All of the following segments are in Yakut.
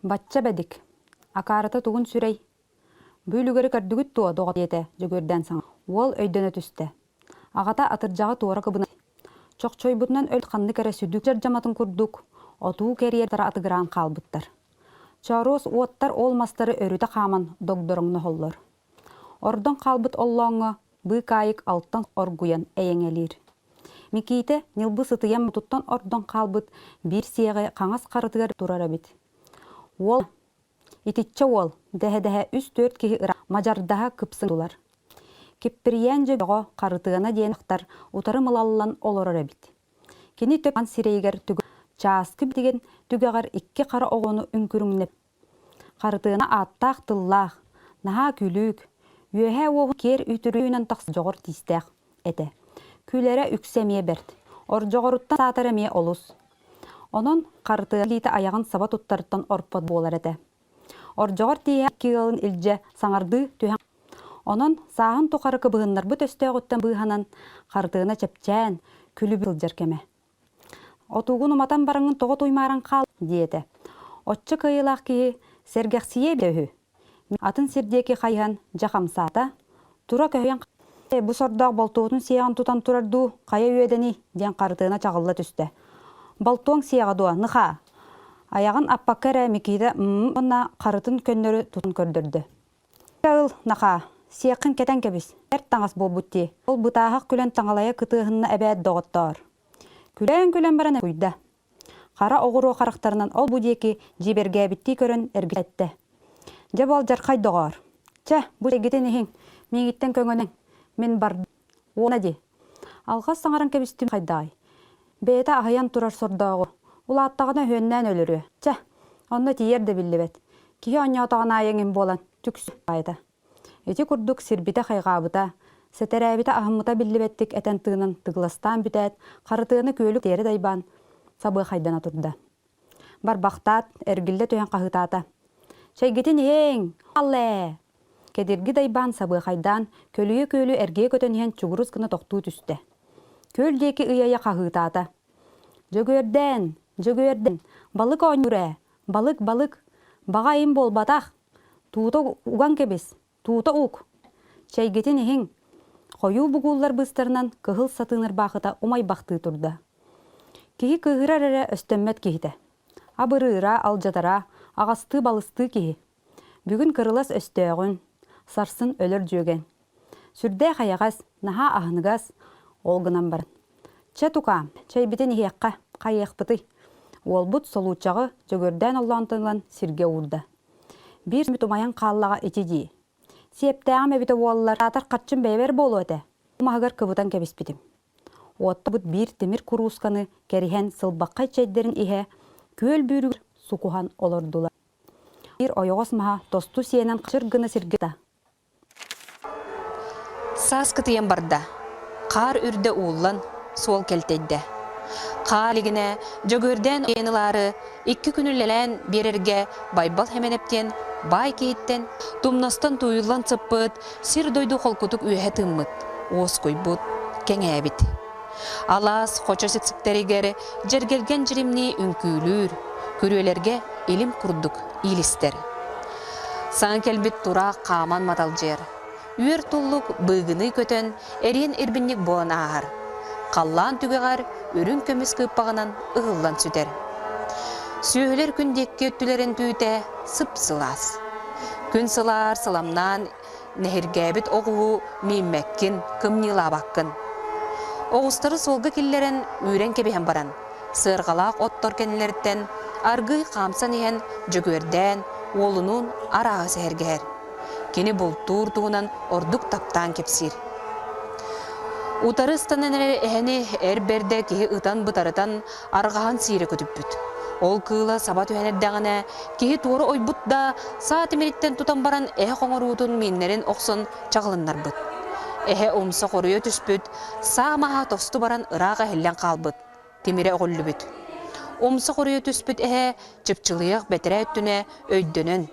Бачча бэдик, акаарыта тугун сүрэй? Бу үлүгэри көрдүгүт дуо, доҕор диэтэ Дьөгүөрдээн саҥа. Уол өйдөнө түстэ. Аҕата атырдьаҕы туора кыбына чохчойбутунан өл ханнык эрэ сүдү дьардьаматын курдук отуу кэриэ атыгыраан хаалбыттар. Чооруос уоттар ол мастары өрүтэ хааман догдороҥноһоллор. Ордон хаалбыт оллооҥҥо быыкаайык алтан оргуйан эйэҥэлиир. Микиитэ ньылбы сытыйан мутуттан ордон хаалбыт биир сиэҕи хаҥас харытыгар турар эбит. Уол Итиччэ уол, дэһэ-дэһэ үс-түөрт киһи ыра мадьардаһа кыпсындылар. Киппирийээн дьөҕө Харытыана диэн дьахтар утары мылаллан олорор эбит. Кини төп сирэйигэр түгэх чааскы битигин түгэҕэр икки хара оҕону үҥкүрүҥнэп. Харытыана ааттаах тыллаах, наһаа күлүүк, үөһээ уоһун киэр үтүрүйүнэн тахса дьоҕур тиистээх этэ. Күлэрэ үксэ эмиэ бэрт, ордьоҕоруттан саатар эмиэ олус. Онон Харытыана илиитэ айаҕын саба туттарыттан орпот буолар этэ. Ордьоҕор тииһэ икки ыалын илдьэ саҥардыы түһэн Онон сааһын тухары кыбыһыннарбыт өстөөҕүттэн быыһанан Харытыана чэпчээн, күлүбү сылдьар кэмэ. «Отуугун уматан бараҥҥын тоҕо туймааран хаал» диэтэ. Оччо кыайыылаах киһи сэргэхсийиэ эбитэ үһү. Атын сир диэки хайыһан дьэ хамсаата, тура көһүйэн «Ээ, бу сордоох болтуотун сиэҕин тутан турар дуу, хайа үөдэний?» диэн Харытыана чаҕылла түстэ. «Болтуоҥ сиэҕэ дуо, ныхаа?» Айаҕын аппакка эрэ Микиитэ м уонна харытын көннөрү тутан көрдөрдө. «Ыл, нахаа, сиэххин кэтэн кэбис, эр таҥас буолбут дии, ол бытааһах күлэн таҥалайа кытыаһынна эбээт доҕоттоор». Күлэн-күлэн баран куйда. Хара оҕуруо харахтарынан ол-бу диэки дьиибэргээбиттии көрөн эргиттэ. Дьэ бу алдьархай доҕоор. Чэ, бу эйгитин иһиҥ, миигиттэн көҥөнүҥ, мин бардым. Уона дии. Алҕас саҥаран кэбистим хайдаҕай? Бэйэтэ аһыйан турар сордооҕу, улааттаҕына өһүөннээн өлөрүө. Чэ, онно тиийэр да биллибэт. Киһи оонньоотоҕун аайы эҥин буолан, түксү аайыта. Ити курдук сирбитэ-хайҕаабыта, сэтэрээбитэ-аһыммыта биллибэттик этэн-тыынан тыгыластаан бүтээт, Харытыана күөлү тиэрэ дайбаан сабыахайдана турда. Барбахтаат, эргиллэ түһэн хаһыытаата: «Чэйгитин иһиҥ! Аллээ!» Кэдирги дайбаан сабыахайдаан, көлүйэ күөлү эргийэ көтөн иһэн чугурус гына тохтуу түстэ. Күөл диэки ыйа-ыйа хаһыытаата: «Дьөгүөрдээн! Дьөгүөрдээн! Балык оонньуур ээ! Балык, балык! Баҕа айым буолбатах! Туута уган кэбис, туута ук! Чэйгитин иһиҥ!» Хойуу бугуллар быыстарынан кыһыл сатыын ырбаахыта умайбахтыы турда. Киһи кыыһырар эрэ өстөммөт киһитэ. Абырыыра, алдьатара, аҕастыы-балыстыы киһи. Бүгүн кырылас өстөөҕүн, сарсын өлөр дьүөгэн. Сүрдээх эйэҕэс, наһаа аһыныгас, ол гынан баран. Чэ, тукаам, чэйбитин иһиэххэ, хайыахпытый? Уолбут солууччаҕы Дьөгүөрдээн оллоонтон ылан сиргэ уурда. Биир мүт умайан хааллаҕа ити дии. Сиэптээҕим эбитэ буоллар, аатар харчым бэйэбэр буолуо этэ. Маһыгар кыбытан кэбиспитим. Уоттабыт биир тимир куруусканы кэриһэн сылбаххай чэйдэрин иһэ күөл бүүрүгэр сукуһан олордулар. Биир ойоҕос маһа тосту сиэнэн хачыр гына сиргэ Саас кытыйан барда. Хаар үрдэ ууллан, суол кэлтэйдэ. Хаар илигинэ Дьөгүөрдээн тиэйэн ылаары икки күн үлэлээн биэрэргэ Байбал Хэмэнэп диэн баай киһиттэн тумнастан тууйуллан сыппыт сир-дойду холкутук үөһэ тыыммыт, уоскуйбут, кэҥээбит. Алаас хочо сиксиктэригэр дьэргэлгэн дьиримнии үҥкүүлүүр, күрүөлэргэ илим курдук иилистэр. Саҥа кэлбит тураах хааман маталдьыйар. Үөр туллук быыгыныы көтөн, эриэн ирбинньик буолан ааһар. Халлаан түгэҕэр үрүҥ көмүс кыыппаҕынан ыһыллан сүтэр. Сүөһүлэр күн диэки өттүлэрин түүтэ сып-сылаас. Күн сылаар сыламнаан нэһиргээбит оҕуһу мииммэккин, кымньыылаабаккын. Оҕустары суолга киллэрэн үүрэн кэбиһэн баран, сыарҕалаах оттор кэннилэриттэн аргыый хаамсан иһэн Дьөгүөрдээн уолунуун арааһы сэһэргэһэр. Кини бултуур туһунан ордук таптаан кэпсиир. Утары ыстанан эрэр эһэни эр бэрдэ киһи ытан бытарытан арҕаһан сиирэ көтүппүт. Ол кыыла саба түһэн эрдэҕинэ киһи туора ойбут да саа тимириттэн тутан баран эһэ хоҥоруутун мииннэрин охсон чаҕылыннарбыт. Эһэ умса хоруйа түспүт, саа маһа тосту баран ыраах эһиллэн хаалбыт, тимирэ өҕүллүбүт. Умса хоруйа түспүт эһэ чыпчылыйах бэтэрээ өттүнэ өйдөнөн,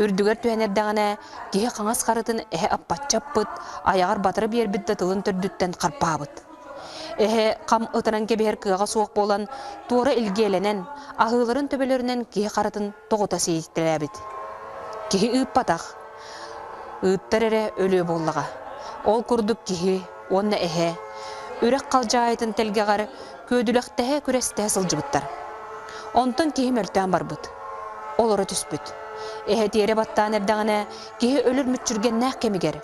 үрдүгэр түһэн эрдэҕинэ киһи хаҥас харытын эһэ аппачча аппыт, айаҕар батары биэрбит да тылын төрдүттэн харпаабыт. Эһэ хам ытыран кэбиһэр кыаҕа суох буолан, туора илгиэлэнэн, аһыыларын төбөлөрүнэн киһи харытын тоҕута сиэйтэлээбит. Киһи ыыппатах. Ыыттар эрэ өлүө буоллаҕа. Ол курдук киһи уонна эһэ үрэх халдьаайытын тэлгэҕэр күөдүлэхтэһэ күрэстэһэ сылдьыбыттар. Онтон киһи мөлтөөн барбыт. Олоро түспүт. Эһэ тиэрэ баттаан эрдэҕинэ киһи өлөр мүччүргэннээх кэмигэр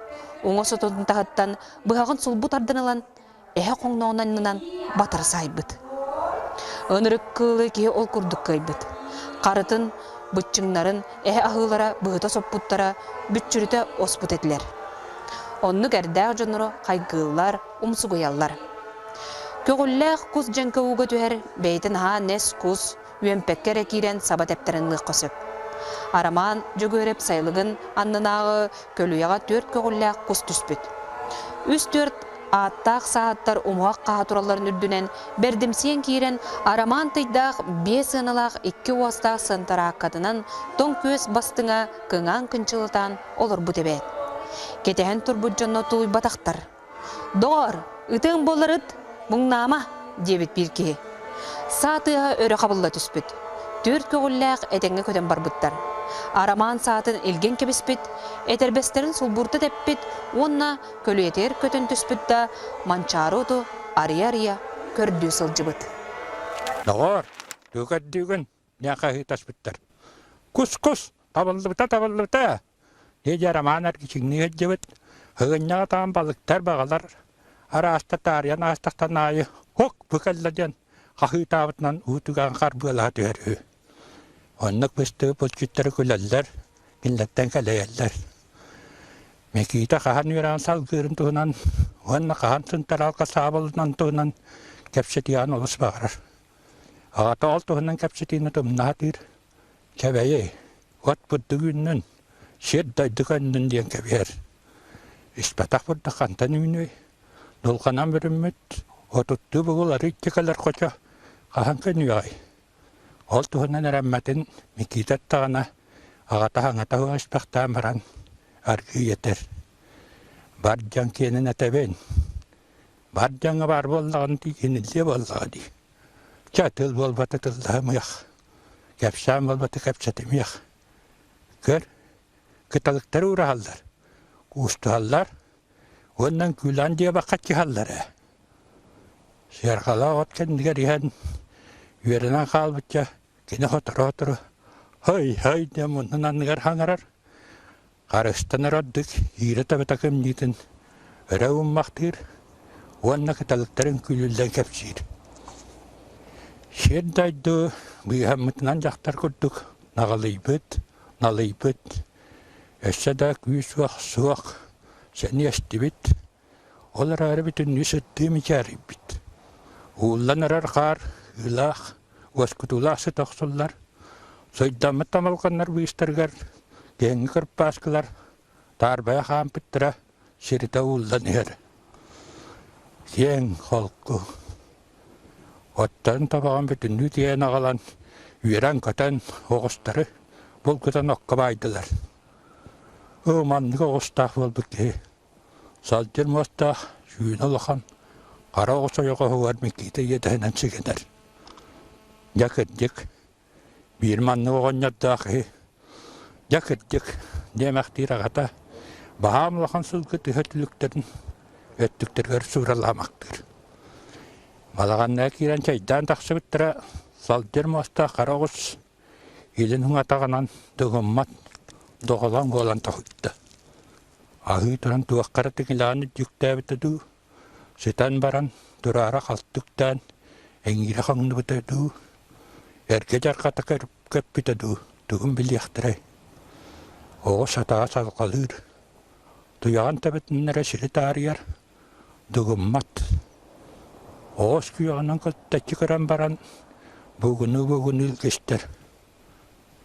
уҥа сототун таһыттан быһаҕын сулбу тардан ылан эһэ хоҥноҕун аннынан батары саайбыт. Ынырык кыылы киһи ол курдук кыайбыт. Харытын, быччыҥнарын эһэ аһыылара быһыта соппуттара, бүччүрүтэ оспут этилэр. Оннук эрдээх дьоннору хайгыыллар, умсугуйаллар. Көҕүллээх кус дьэҥкэ ууга түһэр, бэйэтэ наһаа нэс кус, үөмпэккэ эрэ киирэн саба тэптэрэн ылыахха сөп. Арамаан Дьөгүөрэп сайылыгын аннынааҕы көлүйэҕэ түөрт көҕүллээх кус түспүт. Үс-түөрт ааттаах сааһыттар умуһах хаһа туралларын үрдүнэн бэрдимсийэн киирэн Арамаан тыйдаах биэс сыаналаах икки уостаах сантарааккатынан тоҥ күөс бастыҥа кыҥаан кынчылытаан олорбут эбээт. Кэтэһэн турбут дьонно тулуйбатахтар. Доҕоор, ытыаҥ буоллар ыт, муҥнаама, диэбит биир киһи. Саа тыаһа өрө хабылла түспүт. Түөрт көҕүллээх этэҥҥэ көтөн барбыттар. Арамаан саатын илгэн кэбиспит, этэрбэстэрин сулбурта тэппит уонна көлүйэтигэр көтөн түспүт да, манчаары оту арыйа-арыйа көрдүү сылдьыбыт. Доҕоор, тугу көрдүүгүн? диэн хаһыытаспыттар. Кус-кус, табыллыбыта, табыллыбыта! Дии Роман эргичиҥнии сылдьыбыт, һыгынньаҕа таан балыктар баҕалар арааста таарыйан аастахтан аайы «Һук, бу кэллэ» диэн хаһыытаабытынан уу түгэҕин харбыалаһа түһэр үһү. Оннук быстыбыт булчуттары күлэллэр, кинилэртэн кэлэйэллэр. Микиитэ хаһан үөрэҕин салгыырын туһунан уонна хаһан сынтараалка саабылынан туһунан кэпсэтиэҕин олус баҕарар. Аҕата ол туһунан кэпсэтиини тумнаатыыр, Чэбэйи, от бурдук үүннүн, сир дойду көннүн диэн кэбиһэр. Испэтэх бурдук хантан үүнүөй? Дулҕанан бүрүммүт, отуттуу бугул арыычча кэлэр хочо хаһан көнүөҕэй? Ол туһунан эрэммэтин Микиитэ аттаҕына, аҕата хаҥата суох испэхтээн баран аргыый этэр: «Бар дьон киэнин этэбин, бар дьоҥҥо баар буоллаҕын дии, кинилиэ буоллаҕа дии. Чэ, тыл буолбата тыллаһымыах, кэпсээн буолбата кэпсэтимиэх. Көр, кыталыктары уураһаллар, куустуһаллар уонна үҥкүүлээн диэбэххэ чыһаллар ээ. Сыарҕалаах от кэннигэр иһэн үөрэнэн хаалбычча кини сотору-сотору «Һый-һый» диэн муннун анныгар хаҥарар, Харыстанар ордук иирэ төбөтө кымньыытын өрө ууммахтыыр уонна кыталыктарын күлүллэн кэпсиир. Сир-дойду быыһаммытынан дьахтар курдук наҕылыйбыт, налыйбыт, өссө да күүс-уох суох, сэниэ эстибит, ол эрээри бүтүннүү сырдыы мичээрийбит. Ууллан эрэр хаар ыылаах, уоскутуулаах сыта охсуллар, суйдаммыт тамалҕаннар быыстарыгар киһиҥҥи кырпааскылар таарбайа хаампыттара сиритэ ууллан иһэр. Киэҥ, холку. Оттон табаҕын бүтүннүү тиэйэн аҕалан, үөрэн-көтөн оҕустары булгутан окко баайдылар. Оо, маннык оҕустаах буолбут киһи Салдьыр муостаах, сүүнэ улахан, хара оҕус ойоҕоһугар Микиитэ иэдэһинэн сигэнэр. Дьэ кырдьык, биир маннык оҕонньордоох киһи, дьэ кырдьык, диэмэхтиир аҕата, баһаам улахан сылгы тыһа түлүктэрин өттүктэригэр сууралаамахтыыр. Балаҕанныга киирэн чэйдээн тахсыбыттара, салдьыр муостаах хара оҕус илин уҥатаҕынан туһуммат доҕолоҥ буолан тоһуйда. Аһыы туран туохха эрэ тиҥилэҕин үрдүктээбитэ дуу, сытан баран тураара халты үктээн эҥиирэ хоҥнубута дуу, эргэ дьарҕата көппүтэ дуу, тугун билиэхтэрэй. Оҕо сатаҕа салҕалыыр, туйаҕын төбөтүнэн эрэ сири таарыйар, дугуммат. Оҕус күөҕүнэн кыттаччы көрөн баран, бугунуу-бугунуу илгистэр,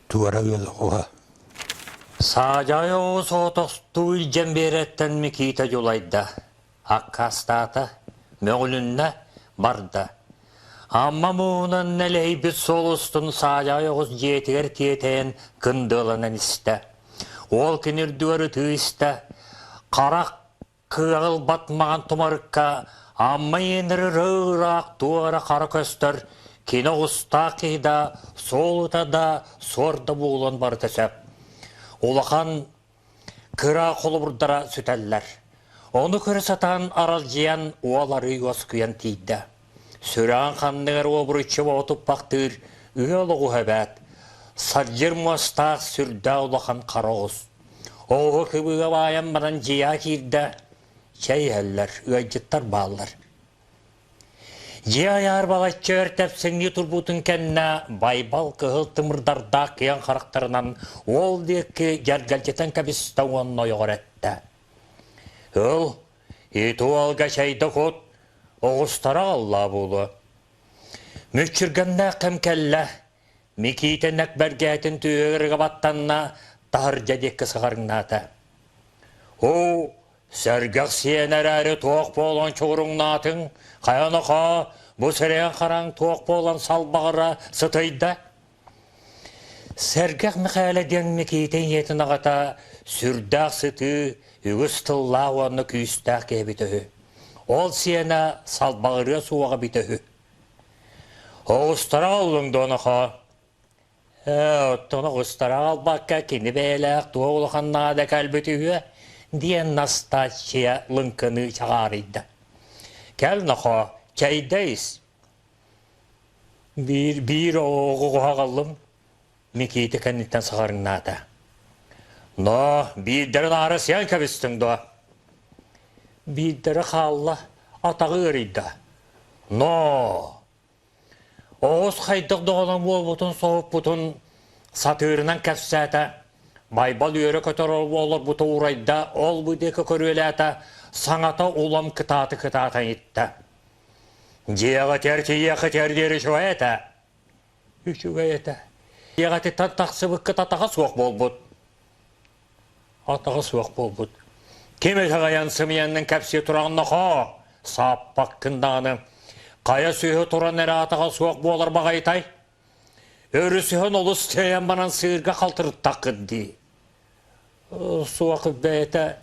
туора ыал оҕуһа. Саадьаҕай оҕус оҕотохтуу илдьэн биэрэттэн Микиитэ дьулайда, аккаастаата, мөҕүлүннэ, барда. Амма муҥунан нэлэһийбит суол устун Саадьаҕай оҕус дьиэтигэр тиэтэйэн кындыаланан истэ. Уол кини үрдүгэр ытыы истэ, харах Кыаҕылбат маҕан тумарыкка Амма иэннэри ыраах туора хара көстөр, кини оҕустаах киһи да, суолута да, суор да буолуон барыта сөп. Улахан кыра холобурдара сүтэллэр. Ону көрө сатаан аралдьыйан уол арыы уоскуйан тиийдэ. Сүрэҕин ханныгар уобуруччу боотуппахтыыр ыал оҕуһа эбээт. Садьыр муостаах сүрдээх улахан хара оҕус. Оҕуһу кыбыыга баайан баран дьиэҕэ киирдэ, чэй иһэллэр, ыалдьыттар бааллар. Дьиэ айаар балачча өр тэпсэҥнии турбутун кэннэ Байбал кыһыл тымырдардаах киэҥ харахтарынан уол диэки дьэргэлдьитэн кэбистэ уонна ойоҕор эттэ: «Ыл, ити уолга чэйдэ кут, оҕустара аҕаллаа буолуо». Мүччүргэннээх кэм кэллэ, Микиитэ нэк бэргээтин түөһүгэр баттанна, таһырдьа диэки сыҕарыҥнаата. «Оо, Сэргэх сиэн эрээри туох буолан чугуруҥнаатыҥ? Хайа нохоо, бу сирэйиҥ-хараҥ туох буолан салбаҕыра сытыйда? Сэргэх Мэхээлэ диэн Микиитэ ийэтин аҕата сүрдээх сытыы, үгүс тыллаах уонна күүстээх киһи эбитэ үһү. Ол сиэнэ салбаҕырыа суоҕа эбитэ үһү. Оҕустара оллуҥ дуо нохоо? Ээ, оттон оҕустара аҕалбакка кини бэйэлээх туох улахан наада кэлбит үһүө? диэн Настааччыйа лыҥкыныы чаҕаарыйда. Кэл, нохоо, чэйдэ ис. Биир, биир оҕоҕу аҕаллым, Микиитэ кэнниттэн саҕарыҥнаата. Но, биирдэрин аара сиэн кэбистиҥ дуо? Биирдэрэ хаалла, атаҕы ыарыйда. Но, Оҕус хайдах доҕолоҥ буолбутун соһуппутун сатыырынан кэпсээтэ, Байбал үөрэ-көтөр олорбута уурайда, ол-бу диэки көрүөлээтэ, саҥата улам кытааты-кытаатан иттэ. Дьиэҕитигэр тиийиэххитигэр диэри үчүгэй этэ. Үчүгэй этэ. Дьиэҕититтэн тахсыбыккыт атаҕа суох буолбут. Атаҕа суох буолбут. Ким итэҕэйэн сымыйаннын кэпсии тураҕын нохоо? Сааппаккын даҕаны. Хайа сүөһү туран эрэ атаҕа суох буолар баҕайытай? Өрүсүһэн олус тэйэн баран сыырга халтырыттаххыт дии. Суох бэйэтэ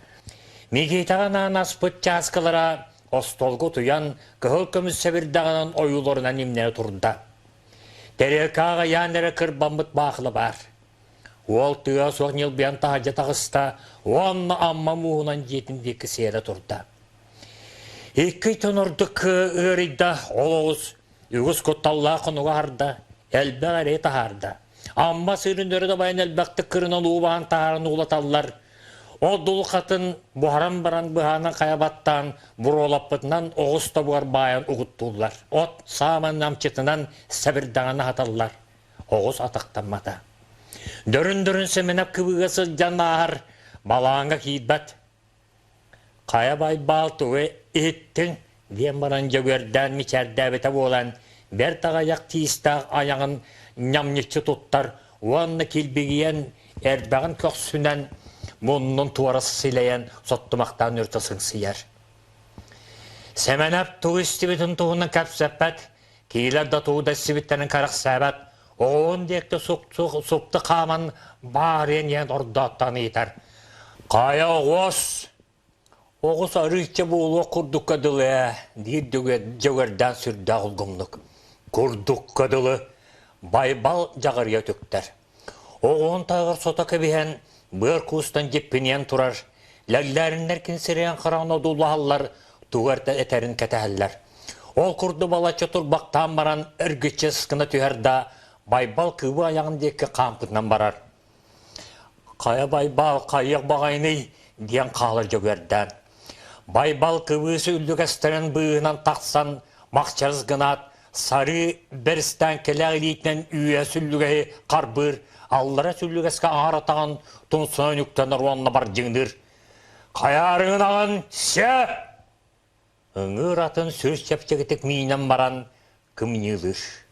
Микиитэҕэ анаан аспыт чааскылара остуолга утуйан кыһыл көмүс сэбирдэҕинэн ойууларынан имнэнэ турда. Тэриэлкэҕэ аҕыйаан эрэ кырбаммыт баахыла баар. Уол тыа суох ньылбыйан таһырдьа таҕыста уонна Амма мууһунан дьиэтин диэки сиэлэ турда. Икки тон ордук ыарыйда, ол оҕус үгүс кутталлаах хонуга аһарда, элбэх эрэйи таһаарда. Амма сыырын өрө дабайан элбэхтик кырынан уу баһан таһааран уулаталлар. Ол дулҕатын буһаран баран быһаанан хайа баттаан буруолаппытынан оҕус тобугар баайан угуттууллар. От саамай намчытынан сэбирдэҕин аһаталлар. Оҕус атахтаммата. Дөрүн-дөрүн Сэмэнэп кыбыыга сылдьан ааһар, балааҥҥа киирбэт. Хайа Байбаал тугу иһиттиҥ? диэн баран Дьөгүөрдээн мичээрдээбитэ буолан, бэрт аҕыйах тиистээх айаҕын ньамньыччы туттар уонна килбигийэн эрбэҕин көхсүнэн муннун туора силэйэн соттумахтаан үрдэ сыҥсыйар. Сэмэнэп тугу истибитин туһунан кэпсэппэт, Киилэр да тугу да истибиттэрин кэрэхсээбэт, оҕуһун диэки супту хааман баарыйан иһэн ордооттон ыйытар: «Хайа оҕус? Оҕус арыычча буолуох курдукка дылы ээ» диир Дьөгүөрдээн сүрдээх улгумнук. Курдукка дылы Байбал дьаҕарыйа үтүктэр. Оҕуһун таһыгар сото кэбиһэн, быар куустан дьиппиниэн турар, лэллээриннэр кинсириэн хараҕын одуулаһаллар, тугу эрдэ этэрин кэтэһэллэр. Ол курдук балачча турбахтаан баран эргиччи гына түһэр да, Байбал кыыбы айаҕын диэки хаампытынан барар. Хайа Байбал, хайыах баҕайыный? диэн хаалар Дьөгүөрдээн. Байбал кыбыысы үллүгэстэрин быыһынан тахсан махчарыс гынаат, сарыы бэристээн кэлээх илиитинэн үөһэ сүллүгэһи харбыыр, аллара сүллүгэскэ аҥаар атаҕын тумсунан үктэнэр уонна бардьыҥныыр. Хайаарыҥын аҕын сэ! Ыҥыыр атын сүр чэпчэкитик миинэн баран кымньыылыыр.